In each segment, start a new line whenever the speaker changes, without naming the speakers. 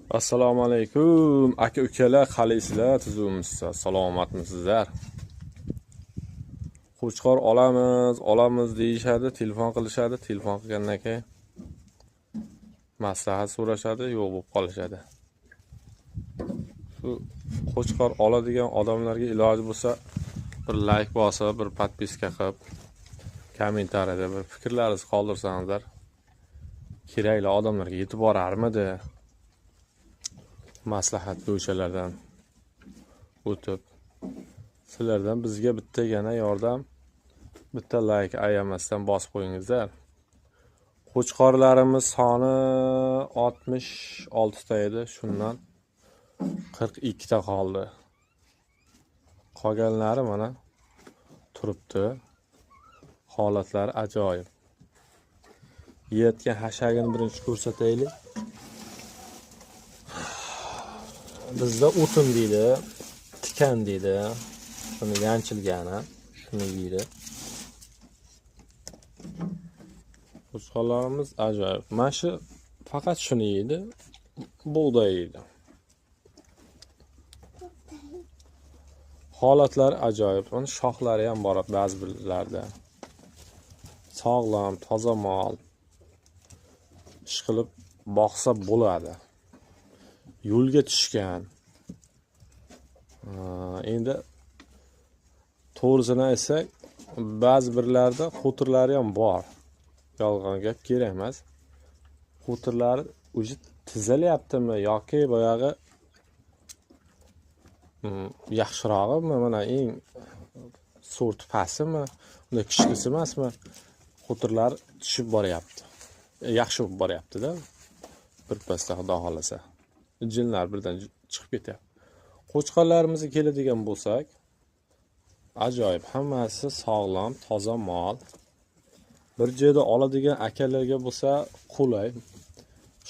Assalomu alaykum aka ukalar, qalaysizlar, tuzukmisizlar, salomatmisizlar? Qo'chqor olamiz, olamiz deyishadi, telefon qilishadi, telefon qilgandan keyin maslahat so'rashadi, yo'q bo'lib qolishadi. Shu qo'chqor oladigan odamlarga iloji bo'lsa bir like bosib, bir podpiska qilib, kommentariyada bir fikrlaringizni qoldirsangizlar, kerakli odamlarga yetib borarmidi? Maslahat ko'chalardan o'tib, sizlardan bizga bittagina yordam, bitta like ayamasdan bosib qo'yingizlar. Qo'chqorlarimiz soni 66 ta edi, shundan 42 ta qoldi. Qolganlari mana turibdi. Holatlari ajoyib. Yeyotgan hashagini birinchi ko'rsataylik. Bizda o'tin deydi, tikan deydi, shuni yanchilgani, shuni yeydi. Qo'chqorlarimiz ajoyib. Mana shu faqat shuni yeydi, bug'doy yeydi. Holatlari ajoyib. Uni shoxlari ham bor ba'zi birlarda. Sog'lom, toza mol. Ish qilib boqsa bo'ladi. Yo'lga tushgan. Endi to'g'risini aytsak, ba'zi birlarda qo'tirlari ham bor. Yolg'on gap kerak emas. Qo'tirlari o'zi tizilyaptimi yoki boyag'i yaxshirog'imi, mana eng sort pastimi, unda kichkisi emasmi? Qo'tirlar tushib boryapti. Yaxshi bo'lib boryapti-da. Bir pasda xudo xolasa. Jinlar birdan chiqib ketyapti. Qo'chqorlarimizga keladigan bo'lsak, ajoyib, hammasi sog'lom, toza mol. Bir joyda oladigan akalarga bo'lsa qulay.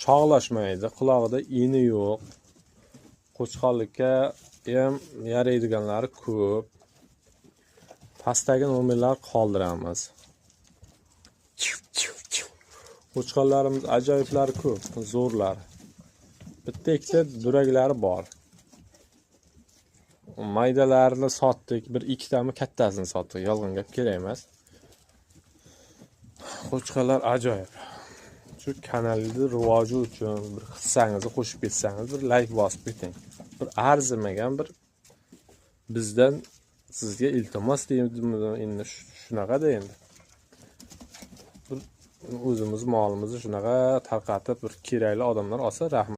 Shoxlashmaydi, qulog'ida ini yo'q. Qo'chqorlikka ham yaraydiganlari ko'p. Pastdagi nomerlar qoldiramiz. Qo'chqorlarimiz ajoyiblari ko'p, zo'rlar. Bitta ikkita duraklari bor. Maydalarini sotdik, bir ikkitami kattasini sotdik. Yolg'on gap kerak emas. Qo'chqorlar ajoyib. Shu kanalni rivoji uchun bir hissangizni qo'shib ketsangiz, bir like bosib keting. Bir arzimagan bir bizdan sizga iltimos deymizmi, endi shunaqada endi. Bir o'zimiz molimizni shunaqa tarqatib, bir kerakli odamlar olsa rahmat.